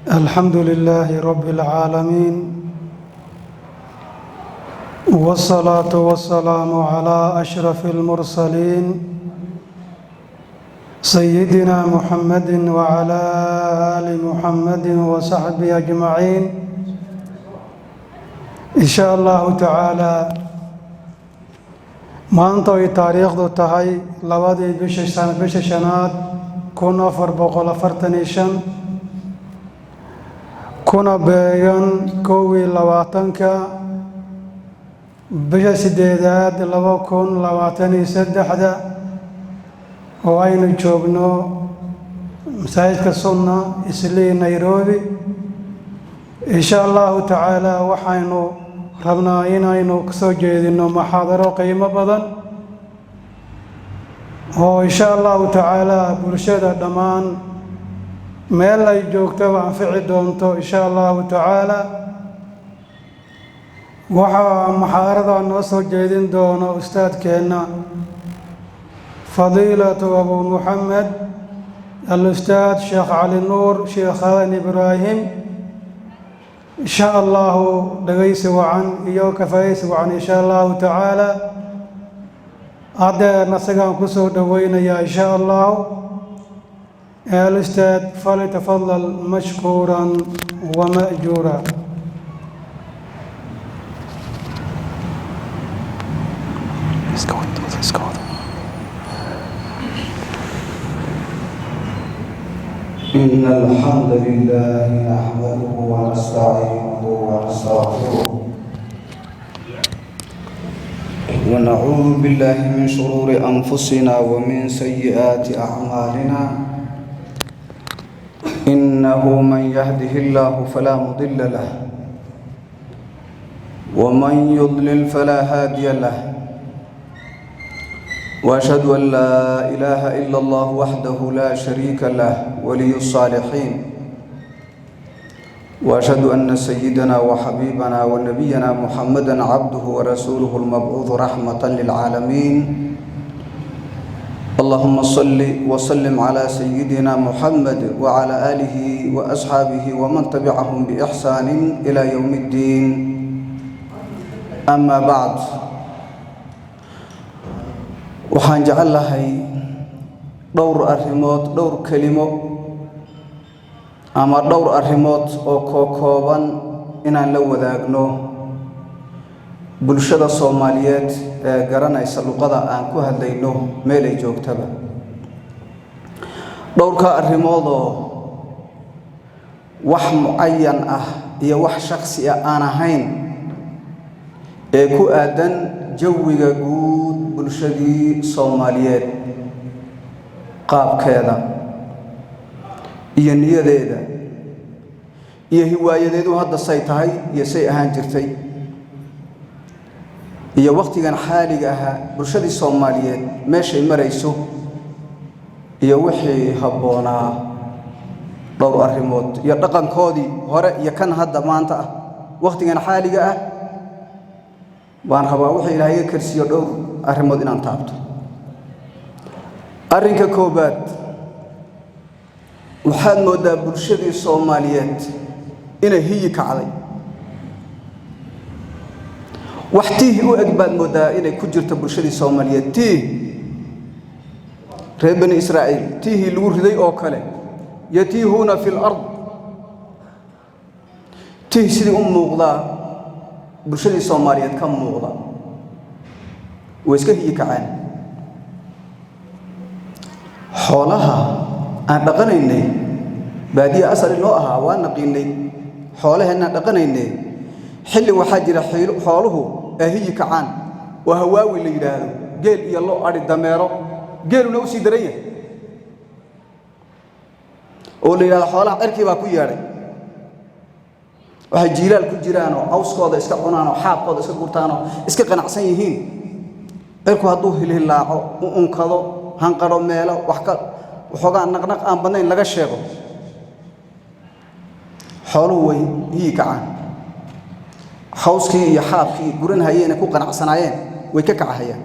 الحمد لله رب العالمين، والصلاة والسلام على أشرف المرسلين، سيدنا محمد وعلى آل محمد وصحبه أجمعين. إن شاء الله تعالى، maanta ay taariikhdu tahay 2dii bisha shanaad 1445, kuna beegan 21-ka bisha sideedaad 2023-da, oo aynu joogno masaajidka Sunna, Islii, Nairobi. Insha Allahu tacaala, waxaynu rabnaa inaynu kasoo jeedino muxaadaro qiimo badan oo insha Allahu tacaala bulshada dhammaan meel ay joogtaba anfici doonto, insha Allahu tacaala. Waxaa muxaadarada noo soo jeedin doono ustaadkeenna Fadiilatu Abu Muxamed, Alustaad Sheekh Cali Nuur Sheekh Aadan Ibraahim. Insha Allahu, dhegaysi wacan iyo kafaaysi wacan, insha Allahu tacaala. Haddeerna isagaan kusoo dhoweynayaa, insha Allahu. Alustaad, فليتفضل مشكورا ومأجورا. إن الحمد لله نحمده ونستعينه ونستغفره، ونعوذ بالله من شرور أنفسنا ومن سيئات أعمالنا. إنه من يهده الله فلا مضل له، ومن يضلل فلا هادي له. واشهد ان لا اله الا الله وحده لا شريك له، ولي الصالحين. واشهد ان سيدنا وحبيبنا ونبينا محمدا عبده ورسوله المبعوث رحمه للعالمين. اللهم صل وسلم على سيدنا محمد وعلى اله واصحابه ومن تبعهم باحسان الى يوم الدين. اما بعد، waxaan jecel lahay dhowr arrimood, dhowr kelimo ama dhowr arrimood oo kookooban inaan la wadaagno bulshada Soomaaliyeed ee garanaysa luqada aan ku hadlayno meelay joogtaba. Dhowrka arrimoodoo wax mucayan ah iyo wax shaksi ah aan ahayn ee ku aadan jawiga guud bulshadii Soomaaliyeed, qaabkeeda iyo niyadeeda iyo hiwaayadeedu hadda say tahay iyo say ahaan jirtay iyo wakhtigan xaaliga ahaa bulshadii Soomaaliyeed meeshay marayso iyo wixii habboonaa, dhowr arrimood iyo dhaqankoodii hore iyo kan hadda maanta ah, wakhtigan xaaliga ah, baan rabaa wuxuu Ilaahay iga karsiiyo dhowr arrimood inaan taabto. Arrinka koowaad, waxaad mooddaa bulshadii Soomaaliyeed inay hiyi kacday. Wax tiih u eg baad mooddaa inay ku jirto bulshadii Soomaaliyeed. Tiih reer Bani Israa'iil tiihii lagu riday oo kale, يتيهون في الأرض, tiih sidii u muuqdaa bulshadii Soomaaliyeed ka muuqda. Way iska hiyi kaceen. Xoolaha aan dhaqanaynay, baadiya asal inoo ahaa, waa naqiinay xoolaheennaan dhaqanaynay. Xilli waxaa jira xooluhu ay hiyi kacaan oo hawaawi la yidhaahdo, geel iyo lo, adhi, dameero, geeluna u sii daran yahay, oo la yidhahdo xoolaha cirkii baa ku yeedhay. Waxay jiilaal ku jiraan oo cawskooda iska cunaan oo xaabkooda iska gurtaan oo iska qanacsan yihiin. Cirku hadduu hilhillaaco, u unkado, hanqadho, meelo wax ka waxoogaa naqnaq aan badnayn laga sheego, xooluhu way hiyi kacaan. Cawskii iyo xaabkii guran hayeene ku qanacsanaayeen way ka kacahayaan.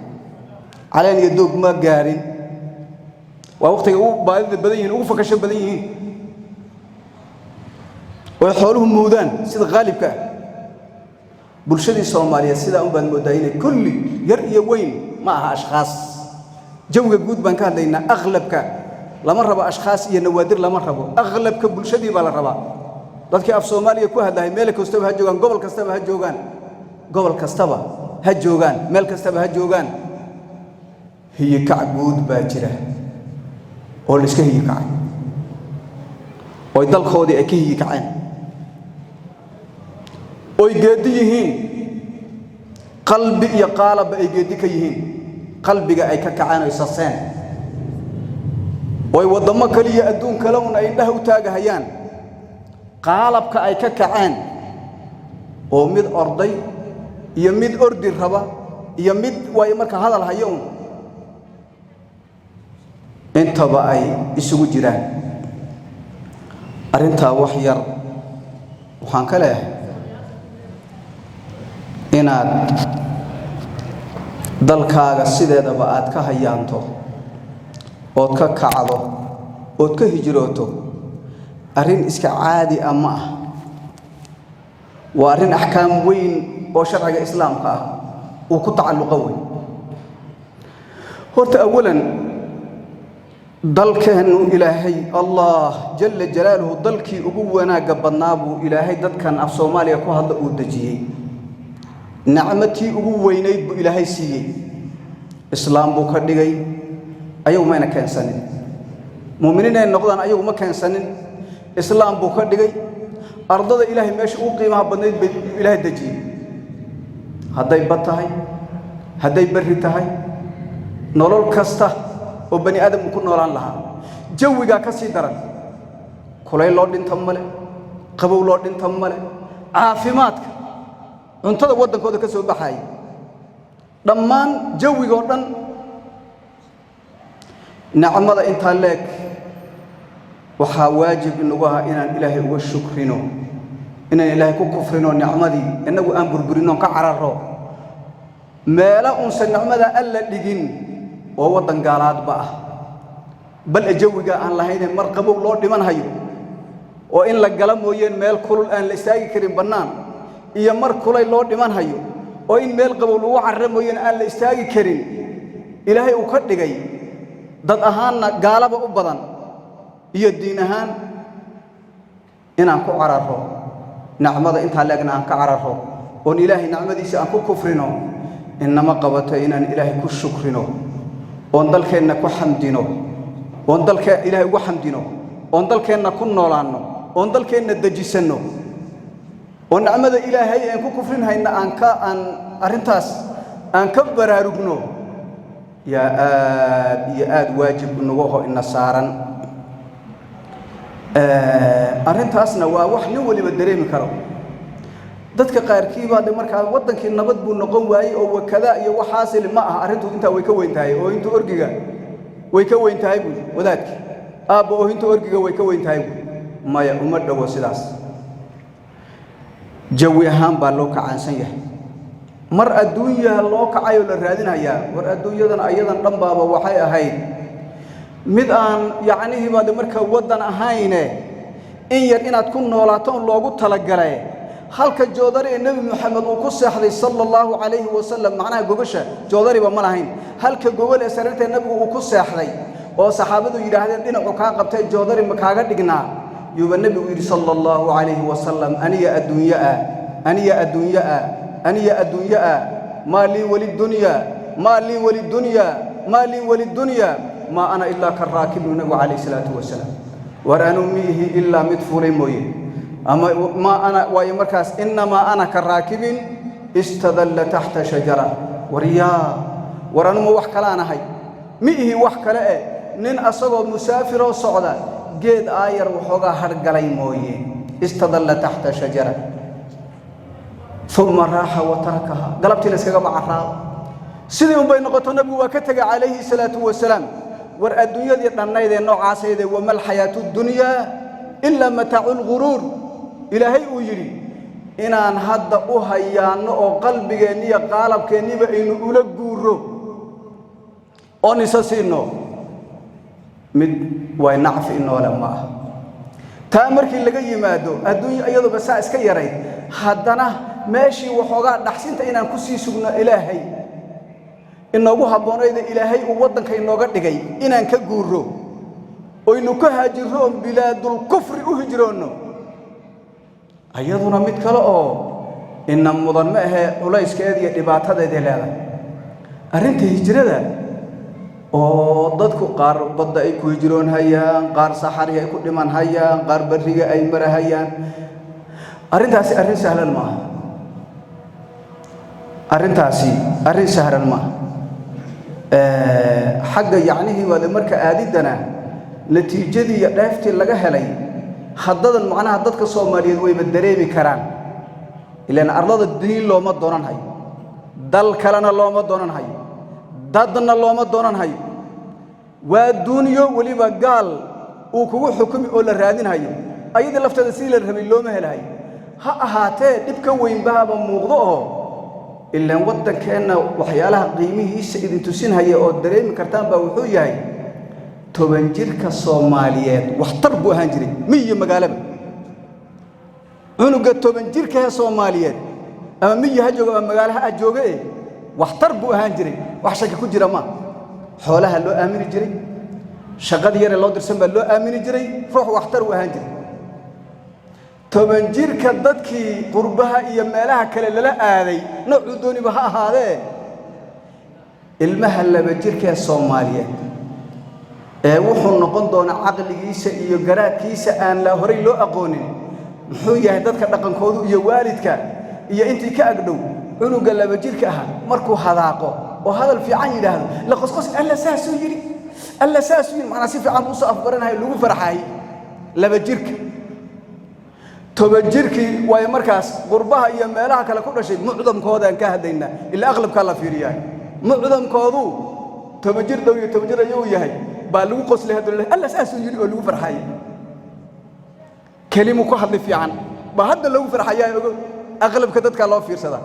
Caleen iyo doog ma gaadhin. Waa waqtiga ugu baadida badan yihiin, ugu fakasho badan yihiin. Oo ay xooluhu muudaan sida qaalibka ah. Bulshadii Soomaaliyeed sidaa un baad mooddaa inay kulli, yar iyo weyn, ma aha ashkhaas, jawiga guud baan ka hadlaynaa. Aqlabka lama rabo, ashkhaas iyo nawaadir lama rabo, aqlabka bulshadii baa la rabaa. Dadkii af Soomaaliya ku hadlahay meel kastaba ha joogaan, gobol kastaba ha joogaan, gobol kastaba ha joogaan, meel kastaba ha joogaan, hiyikac guud baa jira oo la iska hiyikacay, oy dalkoodii ay ka hiyikaceen, oy geeddi yihiin, qalbi iyo qaalabba ay geeddi ka yihiin, qalbiga ay ka kaceen, oy saseen, oy waddammo kaliya adduun kale un ay indhaha u taagahayaan, qaalabka ay ka kaceen, oo mid orday iyo mid ordi raba iyo mid waayo marka hadal hayo un intaba ay isugu jiraan. Arrintaa wax yar waxaan ka leeyahay inaad dalkaaga sideedaba aad ka hayaanto, ood ka kacdo, ood ka hijrooto, arrin iska caadi ah ma ah. Waa arrin axkaam weyn oo sharciga Islaamka ah uu ku tacalluqo wey. Horta awalan, dalkeennu Ilaahay Allah jalla jalaaluhu dalkii ugu wanaagga badnaa buu Ilaahay dadkan af Soomaaliya ku hadla uu dejiyey. Nacmatii ugu weynayd buu Ilaahay siiyey, Islaam buu ka dhigay. Ayagu mayna keensanin muuminiin ay noqdaan, ayagu ma keensanin, Islaam buu ka dhigay. Ardada Ilaahay meesha ugu qiimaha badnayd bay Ilaahay dejiyey, hadday bad tahay, hadday berri tahay, nolol kasta oo bani aadam uu ku noolaan lahaa. Jawigaa ka sii daran, kulayl loo dhinta male, qabow loo dhinta male, caafimaadka, cuntada waddankooda ka soo baxaaya, dhammaan jawigoo dhan, nicmada intaa leeg waxaa waajib inagu ahaa inaan Ilaahay uga shukrino. Inaan Ilaahay ku kufrino, nicmadii innagu aan burburino, ka cararo meelo unsan nicmada Alla dhigin oo waddan gaalaadba ah, bal jawiga aan lahayne, mar qabow loo dhiman hayo oo in la gala mooyeen meel kulul aan la istaagi karin bannaan, iyo mar kulay loo dhiman hayo oo in meel qabow lagu carara mooyeen aan la istaagi karin, Ilaahay uu ka dhigay, dad ahaanna gaalaba u badan iyo diin ahaan, inaan ku cararo nicmada intaa leegna, aan ka cararo oon Ilaahay nicmadiisa aan ku kufrino, inama qabato. Inaan Ilaahay ku shukrino, oon dalkeenna ku xamdino, oon dalka Ilaahay ugu xamdino, oon dalkeenna ku noolaanno, oon dalkeenna dejisanno, oo nicmada Ilaahay aan ku kufrin hayna aan ka aan arrintaas aan ka baraarugno, yaa aad iyo aad waajib inagu aho, ina saaran. Arrintaasna waa wax nin waliba dareemi karo. Dadka qaarkii baa de markaa waddankii nabad buu noqon waayey oo wakada iyo waxaasili ma aha. Arrintu intaa way ka weyn tahay, oo intu orgiga way ka weyn tahay buu wadaadkii aabba, oo inta orgiga way ka weyn tahay buu. Maya, uma dhowo sidaas. Jawi ahaan baa loo kacaansan yahay, mar adduunyaha loo kacayoo la raadinayaa. War adduunyadan ayadan dhan baaba waxay ahayd mid aan yacnihii baade marka waddan ahayne, in yar inaad ku noolaato un loogu talagalay. Halka joodari ee Nebi Moxamed uu ku seexday sala Allahu calayhi wasalam, macnaha gogasha joodariba ma lahayn, halka gogol ee sariirta Nebigu uu ku seexday oo saxaabadu yidhaahdeen, "Dhinacu kaa qabtay, joodari ma kaaga dhignaa?" yuuba Nebigu yidhi sala Allahu calayhi wasalam, "Aniya adduunyo ah, aniya adduunyo ah, aniya adduunyo ah. Maa lii walidunya, maa lii walidunya, maa lii walidunya, maa ana ilaa ka raakibnu." Nebigu calayhi salaatu wasalaam, "War anuu miihi ilaa mid fuulay mooye, ama maa ana waayo markaas, innamaa ana ka raakibin istadalla taxta shajara." War yaa, war anuma wax kalaan ahay, mi ihi wax kale eh, nin asagoo musaafiroo socda geed aayar waxoogaa hadhgalay mooye. Istadalla taxta shajara uma raaxa wa tarakaha. Galabtiina iskaga bacaraabo sidii unbay noqoto. Nabigu waa ka tegay calayhi salaatu wasalaam. War adduunyadii dhannayd ee noocaasayde, wama alxayaatu dunyaa ilaa mataacu lguruur, Ilaahay uu yidhi, inaan hadda u hayaanno oo qalbigeenniiyo qaalabkeenniiba aynu ula guuro oon isa siinno mid way nacfi inoole ma ah. Taa markii laga yimaado, adduunya iyaduba saa iska yarayd, haddana meeshii waxoogaa dhaxsinta inaan ku sii sugno Ilaahay inoogu habboonayda, Ilaahay uu waddanka inooga dhigay inaan ka guurro oynu ka haajirro oon bilaadulkufri u hijroonno, ayaduna mid kale oo ina mudan ma ahee, culayskeeda iyo dhibaatadeeday leedahay. Arrinta hijrada oo dadku qaar badda ay ku hijroon hayaan, qaar saxari ay ku dhiman hayaan, qaar barriga ay marahayaan, arrintaasi arrin sahlan maaha. Arrintaasi arrin sahlan maaha. Xagga yacnihii waade marka aadiddana natiijadii iyo dheeftii laga helay haddadan macnaha dadka Soomaaliyeed wayba dareemi karaan. Ilaan arlada diin looma doonan hayo, dal kalena looma doonan hayo, dadna looma doonan hayo, waa duunyo weliba gaal uu kugu xukumi oo la raadinhayo. Ayadii lafteeda sidii la rabay looma helahayo. Ha ahaatee, dhib ka weynbaaba muuqdo oo ilaan waddankeenna waxyaalaha qiimihiisa idin tusinhaya oo dareemi kartaan baa wuxuu yahay 10 jirka Soomaaliyeed waxtar buu ahaan jiray, miyi magaalaba. Cunuga 10 jirkaee Soomaaliyeed, ama miyi ha joogo ama magaalo ha jooge, e waxtar buu ahaan jiray, wax shaki ku jira maa. Xoolaha loo aamini jiray, shaqadii yare loo dirsan baa loo aamini jiray, ruux waxtar uu ahaan jiray. 10 jirka dadkii qurbaha iyo meelaha kale lala aaday, noocuu dooniba ha ahaadee, ilmaha 2 jirkaee Soomaaliyeed ee wuxuu noqon doonaa caqligiisa iyo garaadkiisa aan la horay loo aqoonin muxuu yahay, dadka dhaqankoodu iyo waalidka iyo intii ka agdhow, cunuga 2 jirka ah markuu hadaaqo oo hadal fiican yidhaahdo, la qosqos, "Alla saasuu yidhi, Alla saasuu yidhi," macnaa si fiican buu usoo afbaranayo, lagu farxaayey 2 jirka. 10 jirkii waayo markaas qurbaha iyo meelaha kale ku dhashay, mucdamkoodaan ka hadlaynaa, ilaa aqlabkaa la fiiriyaa, mucdamkoodu 10 jir, dhow iyo 10 jir ayuu yahay, baa lagu qoslay hadda, "Alla saasuu yidhi," oo lagu farxaayey. Kelimuu ku hadli fiican baa hadda lagu farxayaa. Ogo, aqlabka dadkaa loo fiirsadaa.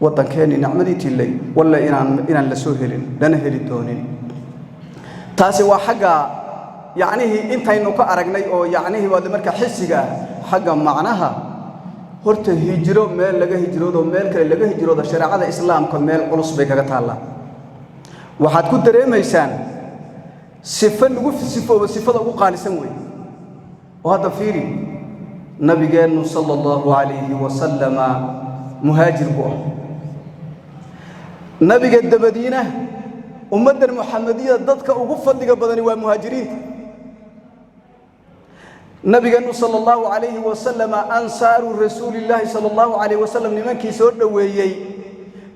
Waddankeennii nicmadii tillay walle inaan la soo helin, lana heli doonin. Taasi waa xagga yacnihii intaynu ka aragnay oo yacnihii waad marka xisiga ah. Xagga macnaha, horta hijro, meel laga hijroodo meel kale laga hijroodo, shareecada Islaamka meel culus bay kaga taallaa. Waxaad ku dareemaysaan sifo lagu sifoobo, sifada ugu qaalisan weeye. Oo hadda fiiri, nabigeennu sala allahu calayhi wasalama muhaajir buu ah. Nabiga dabadiina ummaddan Muxamadiyada dadka ugu fadliga badani waa muhaajiriinta. Nabigeennu sala allahu calayhi wasalama, ansaaru rasuulillaahi sala allahu calayhi wasalam, nimankii soo dhoweeyey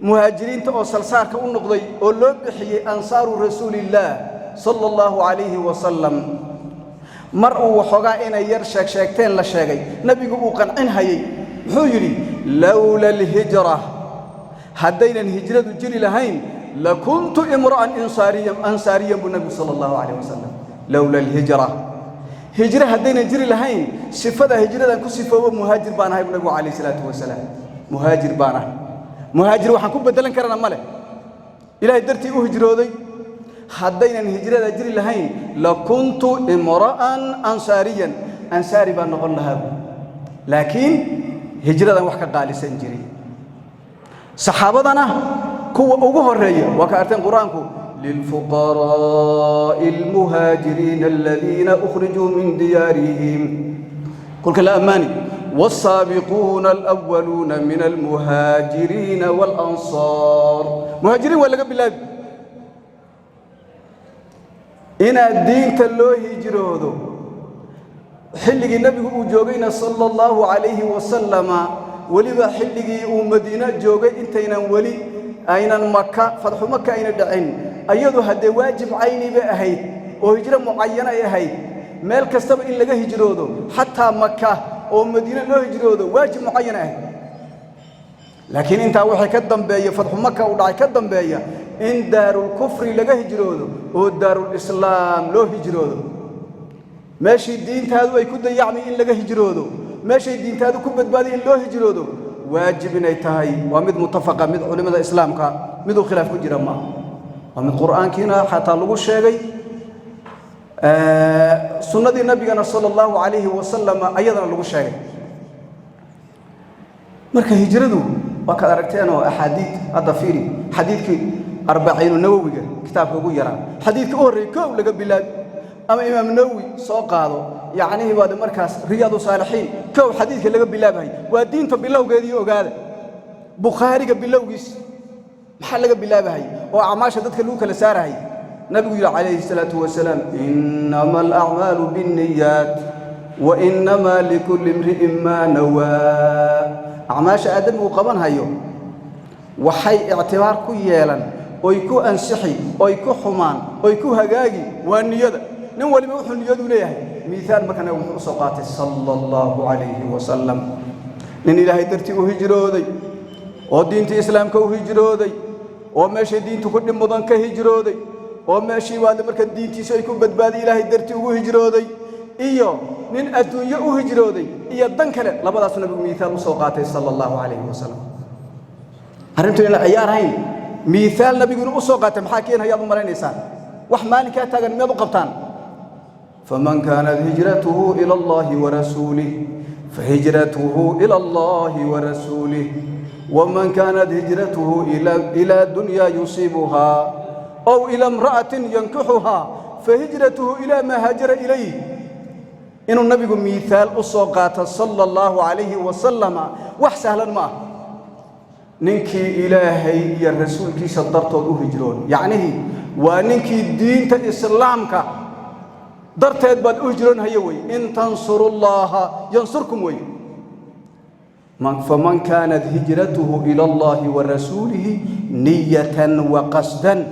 muhaajiriinta oo salsaarka u noqday oo loo bixiyey ansaaru rasuulillaah sala allahu calayhi wasalam, mar uu waxoogaa inay yar sheeg sheegteen la sheegay, nabigu uu qancin hayey, muxuu yidhi? "Lowla alhijra, haddaynan hijradu jiri lahayn, lakuntu imra'an insaariyan ansaariyan," buu nabigu sala allahu calayh wasalam. Lowla alhijra, hijro haddaynan jiri lahayn, sifada hijradan ku sifoobo, muhaajir baan ahay buu nabigu calayh salaatu wasalaam. Muhaajir baan ahay, muhaajir waxaan ku beddelan karana ma leh, Ilaahay dartii u hijrooday. Haddaynan hijrada jiri lahayn, lakuntu imra'an ansaariyan, ansaari baan noqon lahaa, laakiin hijradan wax ka qaalisan jiray. Saxaabadana kuwa ugu horeeya waa ka arteen Qur-aanku: للفقراء المهاجرين الذين أخرجوا من ديارهم، kolka la ammaani: والسابقون الأولون من المهاجرين والأنصار. Muhaajiriin waa laga bilaabi inaad diinta loo hijroodo. Xilligii nebigu uu joogayna sala allahu calayhi wasalama, weliba xilligii uu Madiino joogay, intaynan weli aynan Maka, fatxu Maka ayna dhicin, ayadu haddee waajib cayni bay ahayd oo hijro mucayana ay ahayd. Meel kastaba in laga hijroodo, xataa Maka oo Madiine loo hijroodo, waajib mucayana ahayd. Laakiin intaa waxay ka dambeeya, fatxu Maka uu dhacay ka dambeeya, in daarulkufri laga hijroodo oo daarulislaam loo hijroodo, meeshii diintaadu ay ku dayacmay in laga hijroodo, meeshay diintaadu ku badbaaday in loo hijroodo, waajib inay tahay waa mid mutafaqa, mid culimmada Islaamka miduu khilaaf ku jira maaha. Waa mid Qur'aankiina xataa lagu sheegay. Sunnadii nabigana sala allahu calayhi wasalam ayadana lagu sheegay. Marka hijradu waa kaad aragteen oo axaadiid hadda fiiri, xadiidkii arbaciinu nawowiga, kitaabka ugu yaraa, xadiidka u horreeyey kow laga bilaabi, ama imaam Nawowi soo qaado, yacnihii baad markaas Riyaadu Saalixiin kow xadiidka laga bilaabahay, waa diinta bilowgeedii. Ogaada, Bukhaariga bilowgiis maxaa laga bilaabahay oo acmaasha dadka lagu kala saarahay? Nabigu yidhi calayhi salaatu wasalaam: "Innama alacmaalu binniyaat wa innamaa likulli imri'in maa nawaa." Acmaasha aadamigu qaban hayo waxay ictibaar ku yeelan oy ku ansixi oy ku xumaan oy ku hagaagi waa niyada. Nin waliba wuxuu niyadu leeyahay. Miihaal marka nabigu muxuu u soo qaatay sala allahu calayhi wasalam? Nin Ilaahay dartii u hijrooday oo diintii Islaamka u hijrooday oo meeshay diintu ku dhib mudan ka hijrooday oo meeshii baad marka diintiisu ay ku badbaaday Ilaahay dartii ugu hijrooday, iyo nin adduunyo u hijrooday iyo dan kale, labadaasu nabigu miihaal u soo qaatay sala allahu calayhi wasalam. Arrintu inaan ciyaarhayn miihaal nabigu inuu u soo qaatay maxaa keenayaad u malaynaysaan? Wax maalinkaa taagan miyaad u qabtaan? Faman kaanat hijratuhu ila Allahi warasuulih fahijratuhu ila Allahi warasuulih, waman kaanat hijratuhu ilaa dunyaa yusiibuhaa aw ila imra'atin yankixuhaa fahijratuhu ilaa maa haajara ilayh. Inuu nabigu miihaal u soo qaato sala allahu calayhi wasalama wax sahlan ma ah. Ninkii Ilaahay iyo rasuulkiisa dartood u hijroon, yacnihii waa ninkii diinta Islaamka darteed baad u hijroon hayo wey. "In tansuru Llaha yansurkum" wey. Faman kaanat hijratuhu ila Allahi wa rasuulihi niyatan wa qasdan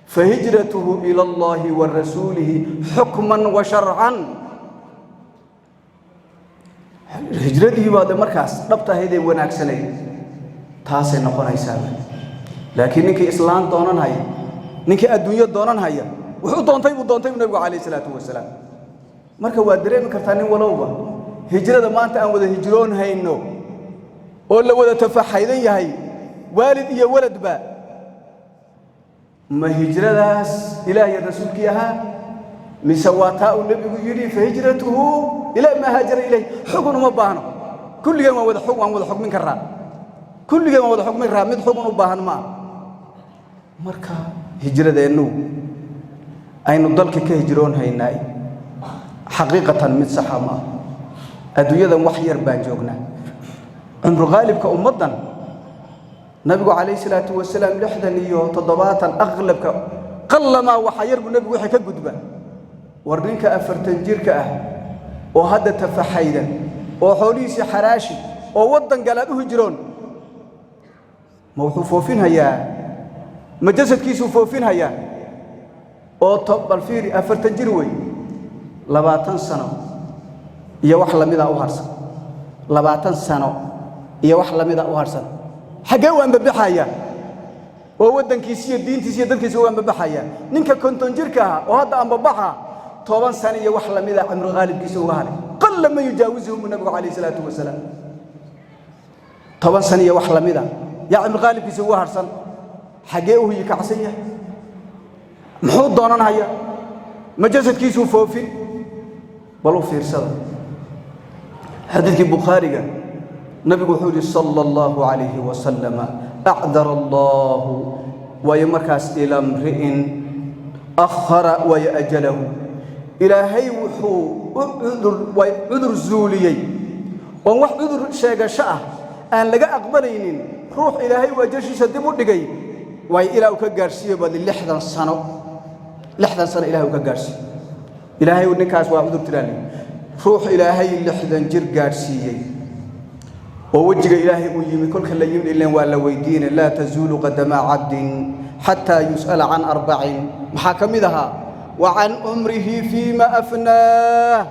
fahijratuhu ila Allahi wa rasuulihi xukman wa sharcan. Hijradii baa de markaas dhabta ahayd ee wanaagsanayd taasay noqonaysaa. Laakiin ninkii islaan doonan haya, ninkii adduunyo doonan haya, wuxuu doontay buu doontay buu nabigu calayhi salaatu wasalaam. Marka waad dareemi kartaa nin walowba, hijrada maanta aan wada hijroon hayno oo la wada tafaxaydan yahay, waalid iyo waladba, ma hijradaas Ilaah iyo rasuulkii ahaa mise waa taa uu nebigu yidhi fahijratuhu ilaa maa haajara ilayh? Xugun uma baahno, kulligeen waan wada xukmin karraa, kulligeen waan wada xukmin karraa, mid xugun u baahan ma ah. Marka hijradeennu aynu dalka ka hijroon haynaay xaqiiqatan mid saxa ma ah. Adduunyadan wax yar baan joognaa. Cumru qaalibka ummaddan nabigu calayhi salaatu wasalaam 60 iyo 70 aqlabka, qallamaa waxa yar buu nebigu wixii ka gudba. War ninka 40 jirka ah oo hadda tafaxayda oo xoolihiisii xaraashi oo waddan galaad u hijroon, ma wuxuu foofinhayaa? Ma jasadkiisuu foofinhayaa? Oo bal fiiri, 40 jir wey, 20 sano iyo wax lamida u harsan, 20 sano iyo wax lamida u harsan. Xaggee u ambabaxaya oo waddankiisi iyo diintiisi iyo dadkiisa u ambabaxaya? Ninka 50 jirka ah oo hadda ambabaxa, 10 sano iyo wax lamida cimri qaalibkiisa uga haray, qalla man yujaawisuhum nabigu calayhi salaatu wasalaam. 10 sano iyo wax lamida yaa cimri qaalibkiisa uga harsan. Xaggee u huyi kacsan yahay? Muxuu doonanhaya? Ma jasadkiisuu foofin? Bal u fiirsada xadiidkii Bukhaariga, nabigu wuxuu yidhi sala allahu calayhi wasalama: "Acdara Allahu," waayo markaas, "ilaa mri'in akhara," waayo, "ajalahu." Ilaahay wuxuu u cudur waay cudur zuuliyey oon wax cudur sheegasho ah aan laga aqbalaynin ruux Ilaahay uu ajashiisa dib u dhigay, waayo ilaa uu ka gaadhsiiyo badi 60 sano. 60 sano Ilahay uu ka gaadhsiiyo, Ilaahay ninkaas waa cudur tiraale. Ruux Ilaahay 60 jir gaadhsiiyey oo wejiga Ilaahay uu yimi, kolka la yimid ileen waa la weydiinay: "Laa tazuulu qadama cabdin xataa yus'ala can arbacin." Maxaa ka mid ahaa? "Wa can cumrihi fiima afnaah."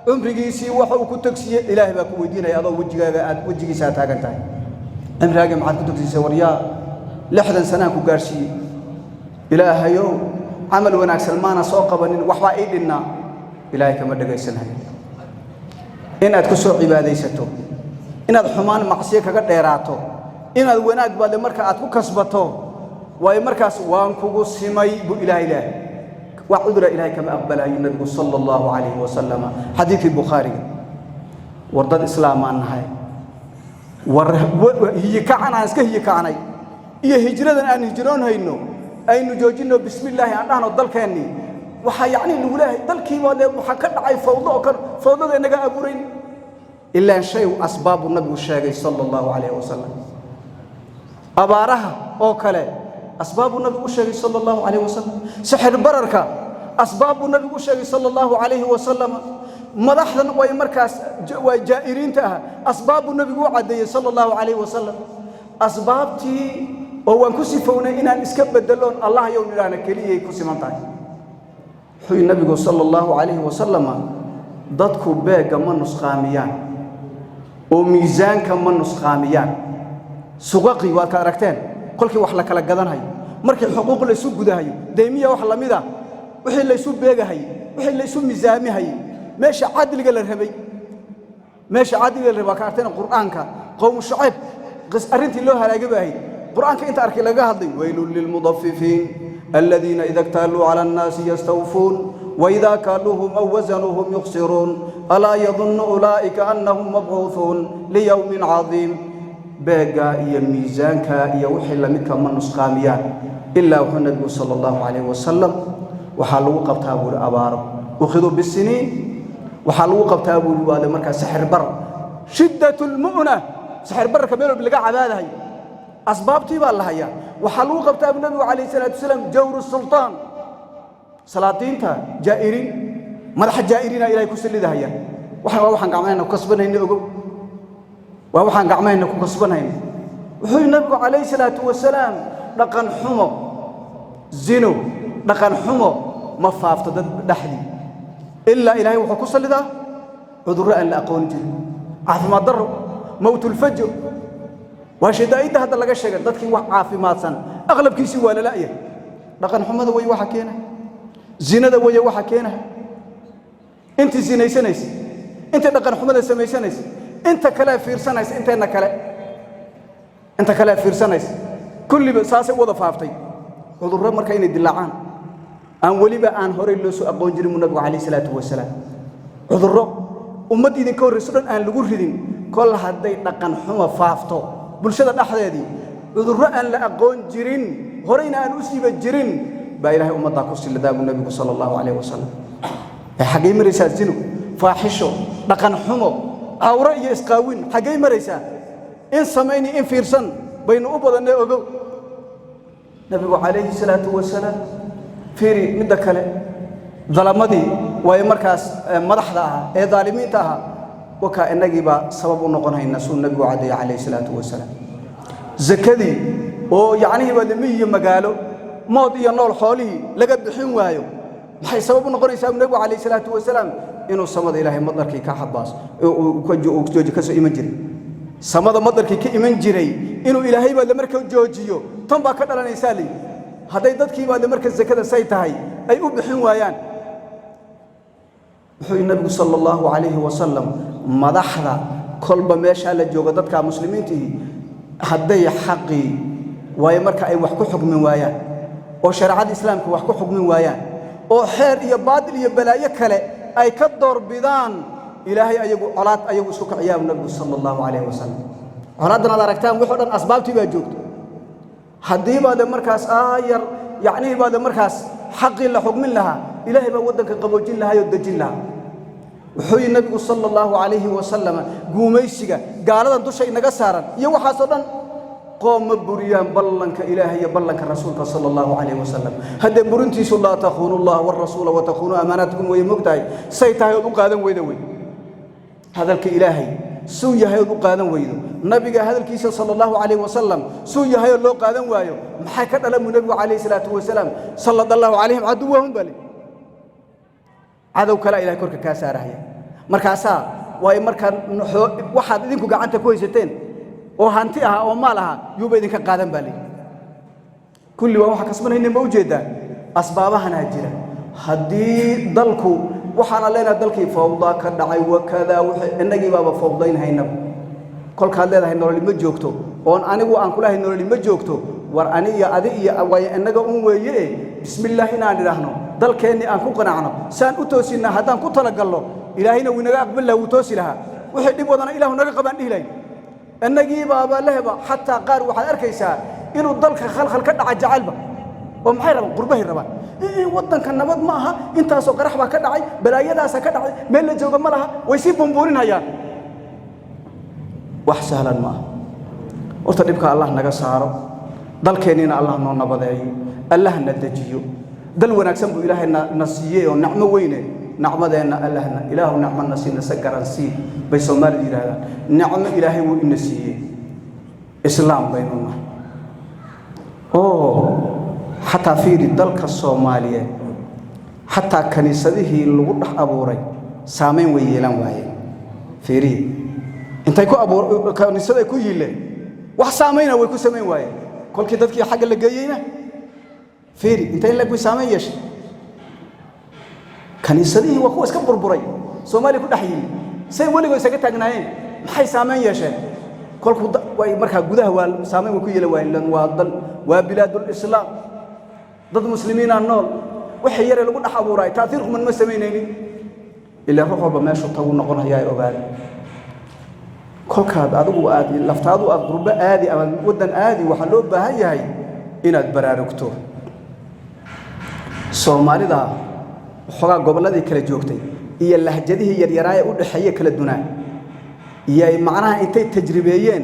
Cumrigiisii waxa uu ku tagsiiyey Ilaahay baa ku weydiinaya adoo wejigaaga aad wejigiisaa taagan tahay. Cimrigaaga maxaad ku tagsiisay? Waryaa, 60 sanaan ku gaadhsiiyey Ilaahayow, camal wanaagsan maana soo qabanin, waxbaa ii dhinnaa. Ilaahay kama dhagaysanayo. Inaad ku soo cibaadaysato, inaad xumaan macsiyo kaga dheeraato, inaad wanaag baadle marka aad ku kasbato, waayo markaas waan kugu simay buu Ilaahay leehay. Wax cudura Ilaahay kama aqbalayo. Nabigu sala Allahu calayhi wasalama, xadiidkii Bukhaariga. War dad islaamaan nahay. War hiyikacan aan iska hiyikacnay iyo hijradan aan hijroon hayno aynu joojinno. Bismillaahi aan dhahno. Dalkeennii waxaa yacni lagu leeyahay dalkiiba dee waxaa ka dhacay fawdo oo kan fawdada inaga abuurayn ilaan shay asbaab buu Nabigu sheegay sala Allahu calayhi wasalam. Abaaraha oo kale asbaab buu Nabigu u sheegay sala Allahu calayhi wasalam. Sixir bararka asbaab buu Nabigu u sheegay sala Allahu calayhi wasalam. Madaxdan way markaas waa jaa'iriinta ah, asbaab buu Nabigu u caddeeyey sala Allahu calayhi wasalam. Asbaabtii oo waan ku sifownay inaan iska bedeloon Allah yow nidhaahna keliyay ku siman tahay. Wuxuu Nabigu sala Allahu calayhi wasalama, dadku beegga ma nusqaamiyaan oo miisaanka ma nusqaamiyaan. Suqaqii waad ka aragteen kolkii wax la kala gadanhayo, markii xuquuq laysu gudahayo, deymiya wax la mid ah, wixii laysu beegahayey, wixii laysu miisaamihayey, meesha cadliga la rabay, meesha cadliga la rabay waa ka aragteen. Qur'aanka qowmu Shucayb arrintii loo halaagay ba ahayd. Qur'aanka inta arkay laga hadlay: waylun lilmudaffifiin aladiina ida اktaaluu cala annaasi yastawfuun وإذا كالوهم أو وزنوهم يخسرون ألا يظن أولئك أنهم مبعوثون ليوم عظيم. Beegga iyo miisaanka iyo wixii lamidka ma nusqaamiyaan ilaa wuxuu Nabigu sala Allahu calayhi wasalam, waxaa lagu qabtaa buuri abaaro, ukhiduu bisiniin, waxaa lagu qabtaa buuri waade markaa sixir bar, shiddat lmu'na, sixir bararka meel walba laga cabaadahay asbaabtii baa la hayaa. Waxaa lagu qabtaa buu Nabigu calayhi salaatu wasalaam jawru sultaan, salaadiinta jaa'iriin, madaxa jaa'iriina Ilahay ku sallidahaya. Waxaan waa waxaan gacmahayna ku kasbanayna, ogow, waa waxaan gacmahayna ku kasbanayna. Wuxuu Nabigu calayhi salaatu wasalaam, dhaqan xumo, zino, dhaqan xumo ma faafto dad dhexdii ilaa Ilaahay wuxuu ku sallidaa cudurro aan la aqoon jirin, caafimaad darro, mowtulfajr. Waa shadaa'idda hadda laga sheegay. Dadkii wax caafimaadsan aqlabkiisii waa la la'yahay. Dhaqan xumada way waxa keena, zinada way waxa keena. Intii zinaysanaysa, intii dhaqan xumada samaysanaysa, inta kale fiirsanaysa, inteenna kale, inta kale fiirsanaysa, kulliba saasay u wada faaftay. Cudurro marka inay dilaacaan aan weliba aan horey loo soo aqoon jirin buu Nabigu calayhi salaatu wasalaam. Cudurro ummad idinka horrayso dhan aan lagu ridin, kol hadday dhaqan xumo faafto bulshada dhexdeedii, cudurro aan la aqoon jirin, horeyna aan u siiba jirin baa Ilaahay ummaddaa ku silladaa buu Nabigu sala Allahu calayhi wasalam. Ee xaggay maraysaa zino, faaxisho, dhaqan xumo, cawro iyo isqaawin? Xaggay maraysaa? In samayni in fiirsan baynu u badannay, ogow. Nabigu calayhi salaatu wasalaam, fiiri midda kale, dalamadii waayo markaas madaxda ahaa ee daalimiinta ahaa wakaa innagiibaa sabab u noqon hayna, suu Nabigu caddeeye calayhi salaatu wasalaam. Zakadii oo yacnihii baa lemi iyo magaalo, mood iyo nool, xoolihii laga bixin waayo, maxay sabab u noqonaysaa buu Nabigu calayhi salaatu wasalaam? Inuu samada Ilaahay madarkii ka xabaas jooji ka soo iman jiray, samada madarkii ka iman jiray inuu Ilaahay baa marka joojiyo. Tan baa ka dhalanaysaa layidhi hadday dadkii baa marka zakada say tahay ay u bixin waayaan. Wuxuu Nabigu sala Allahu calayhi wasalam, madaxda kolba meeshaa la joogo, dadka muslimiintihi hadday xaqii waayo marka ay wax ku xukmin waayaan oo shareecada islaamka wax ku xukmin waayaan oo xeer iyo baadil iyo balaayo kale ay ka doorbidaan, Ilaahay ayagu colaad ayagu isku kiciyaa buu Nabigu sala Allahu calayhi wasalam. Colaaddan aad aragtaan wuxuu dhan asbaabtii baa joogto. Haddii baade markaas aayar yacnihii baade markaas xaqii la xukmin lahaa, Ilaahay baa waddanka qaboojin lahaa oo dejin lahaa. Wuxuu yidhi Nabigu sala Allahu calayhi wasalam, guumaysiga gaaladan dusha inaga saaran iyo waxaasoo dhan, qoom ma buriyaan ballanka Ilaahay iyo ballanka Rasuulka sala Allahu calayhi wasalam. Haddee burintiisu laa takhuunu Allah warasuula watakhuunuu amaanaatikum way mogtahay. Say tahay ood u qaadan weyda wey hadalka Ilaahay, suu yahay ood u qaadan weydo nabiga hadalkiisa sala Allahu calayhi wasalam, suu yahay oo loo qaadan waayo, maxay ka dhalan buu Nebigu calayhi salaatu wasalaam? Sallad Allahu calayhim caduwahum bale, cadow kalaa Ilahay korka kaa saarahaya. Markaasaa waayo markaa waxaad idinku gacanta ku haysateen oo hanti aha oo maal aha yuuba idinka qaadan baa leeyihi. Kulli waa waxa kasbanayna. Ma ujeeddaa asbaabahanaa jira? Haddii dalku waxaana leenahay dalkii fawdaa ka dhacay wakadaa, innagii baaba fawdaynhaynaba. Kolkaad leedahay nololi ma joogto, oon anigu aan kulahay nololi ma joogto, war ani iyo adi iyo waayo innaga un weeye. Bismillaah inaan idhaahno. Dalkeennii aan ku qanacno, saan u toosinnaa haddaan ku talagalno, Ilaahayna wuu inaga aqbali lahaa, wuu toosi lahaa. Wixii dhib wadana Ilaahu naga qabaan dhihi lahayn. Innagii baaba lehba xataa qaar waxaad arkaysaa inuu dalka khalkhal ka dhaca jacaylba. Oo maxay rabaan? Qurbahay rabaan. Waddanka nabad ma aha, intaasoo qarax baa ka dhacay, balaayadaasaa ka dhacday, meel la jooga ma laha, way sii bumbuuninhayaan. Wax sahlan ma aha. Horta dhibka Allah naga saaro, dalkeenniina Allah noo nabadeeyo, Allah na dejiyo. Dal wanaagsan buu Ilaahay na siiyey oo nacmo weyne. Nacmadeenna Allahna, Ilaahu nacmo na sii, nase garansii, bay Soomaalidu yidhaahdaan. Nicmo Ilaahay wuu ina siiyey, Islaam baynu nahay. Oo xataa fiiri dalka Soomaaliyeed, xataa kaniisadihii lagu dhex abuuray saamayn way yeelan waayeen. Fiirihi intay ku abuur kaniisada ay ku yiileen, wax saamayna way ku samayn waayeen. Kolkii dadkii xagga la geeyeyna, fiiri intay lag way saamayn yeeshay. Kaniisadihii waa kuwa iska burburay Soomaaliya ku dhex yimi, say weligood isaga taagnaayeen. Maxay saamayn yeesheen? Kolkuu way markaa gudaha waa saamayn way ku yeelan waayeen, lan waa dal, waa bilaadul Islaam, dad muslimiinaa nool. Wixii yare lagu dhex abuuraay taatiirkuman ma samaynaynin. Ilaa ruux walba meeshuu tagu noqon hayaa ay ogaada. Kolkaad adigu aad laftaadu aad qurbo aadi ama waddan aadi, waxaa loo baahan yahay inaad baraarugto. Soomaalida waxoogaa gobolladii kala joogtay iyo lahjadihii yaryaraaya u dhexeeye kala dunaa yay macnaha intay tajribeeyeen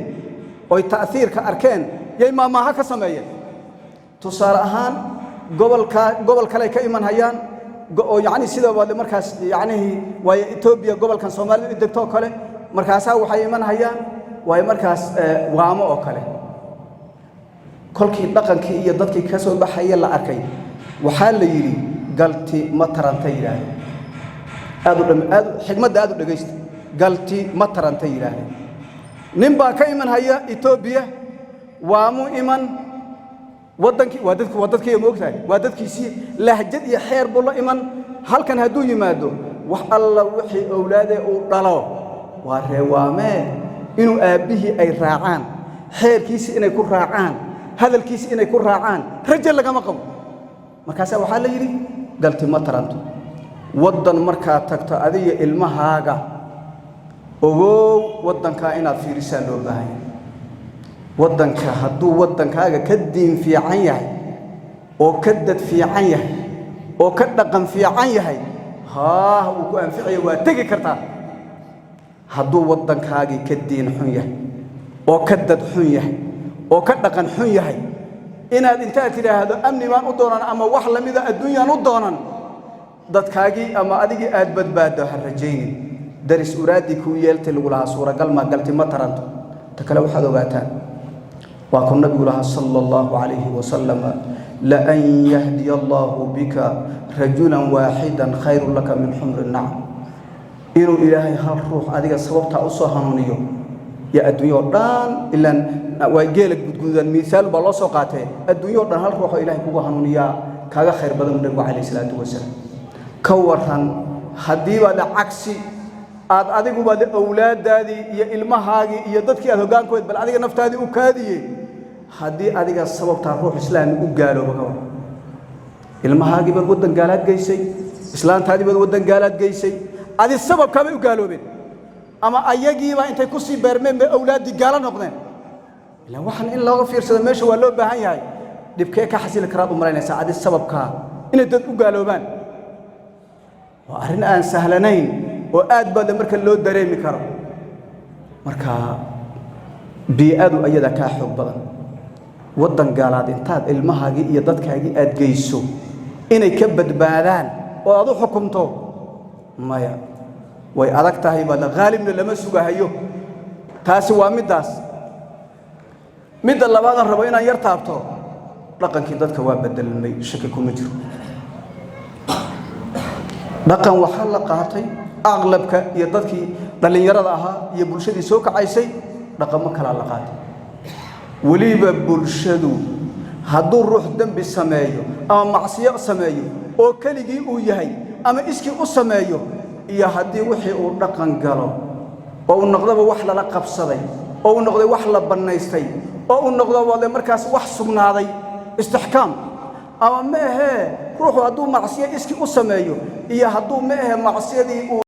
oy ta'hiirka arkeen yay maamaaha ka sameeyeen. Tusaale ahaan, gobolkaa gobol kale ka iman hayaan oo yacni sida waa markaas yacnihii waayo Etoobiya gobolkan Soomaalidu u degto oo kale, markaasaa waxay iman hayaan waayo markaas Waamo oo kale. Kolkii dhaqankii iyo dadkii ka soo baxaya la arkay, waxaa la yidhi galti ma taranta yidhaahdeen. Aad u dham aad xigmadda aad u dhegaysta. Galti ma taranta yidhaahdeen. Nin baa ka iman haya Etoobiya, Waamu iman waddankii, waa dadku, waa dadkii, ma ogtahay, waa dadkiisii. Lahjad iyo xeer buu la iman. Halkan hadduu yimaado, wax alla wixii owlaadee uu dhalo waa reewaamee, inuu aabbihii ay raacaan, xeerkiisii inay ku raacaan, hadalkiisii inay ku raacaan rajo lagama qabo. Markaasaa waxaa la yidhi galti ma taranto. Waddan markaad tagto adiga ilmahaaga, ogow waddankaa inaad fiirisaa loo baahan yahay. Waddanka hadduu waddankaaga ka diin fiican yahay oo ka dad fiican yahay oo ka dhaqan fiican yahay, haah, wuu ku anficaya, waa tegi kartaa. Hadduu waddankaagii ka diin xun yahay oo ka dad xun yahay oo ka dhaqan xun yahay, inaad intaad tidhaahdo amni baan u doonan ama wax lamida adduunyaan u doonan, dadkaagii ama adigii aad badbaaddo ha rajaynin. Daris uraadii kuu yeeltay lagu lahaa suuragal ma, galti ma taranto. Ta kale waxaad ogaataan, waa ku nabigu lahaa sala allahu calayhi wasalam: "لأن يهدي الله بك رجلا واحدا خير لك من حمر النعم." Inuu Ilaahay hal ruux adiga sababtaa u soo hanuuniyo iyo adduunyo oo dhan, ilaan waa geela gudgududan, miisaal baa loo soo qaatee, adduunyo o dhan hal ruux oo Ilaahay kugu hanuuniyaa kaaga khayr badan, nabigu calayhi salaatu wasalaam. Ka waran haddiiba la cagsi aad adiguba awlaaddaadii iyo ilmahaagii iyo dadkii aad hoggaankood, bal adiga naftaadii u kaadiye, haddii adiga sababtaa ruux islaami u gaalooba, ka waran? Ilmahaagii baad waddan gaalaad geysay, islaantaadii baad waddan gaalaad geysay, adi sababkaabay u gaaloobeen, ama ayagiiba intay ku sii beermeen bay awlaaddii gaalo noqdeen. Ilaan waxaan in looga fiirsado meesha waa loo baahan yahay. Dhibkee ka xasili karaad u malaynaysaa adi sababkaa inay dad u gaaloobaan? Waa arrin aan sahlanayn oo aad baad marka loo dareemi karo. Marka bii'adu ayada kaa xoog badan. Waddan gaalaad intaad ilmahaagii iyo dadkaagii aad geyso inay ka badbaadaan oo aad u xukumto, maya, way adag tahay baad, qaalibna lama sugahayo. Taasi waa middaas. Midda labaadan rabo inaan yar taabto, dhaqankii dadka waa bedelmay, shaki kuma jiro. Dhaqan waxaa la qaatay aqlabka iyo dadkii dhallinyarada ahaa iyo bulshadii soo kacaysay, dhaqamo kalaa la qaatay. Weliba bulshadu hadduu ruux dembi sameeyo ama macsiyo sameeyo oo keligii uu yahay ama iskii u sameeyo, iyo haddii wixii uu dhaqan galo oo uu noqdoba wax lala qabsaday oo uu noqday wax la bannaystay oo uu noqdo wade markaas wax sugnaaday, istixkaam ama ma ahee. Ruuxu hadduu macsiyo iski u sameeyo iyo hadduu ma ahe macsiyadii uu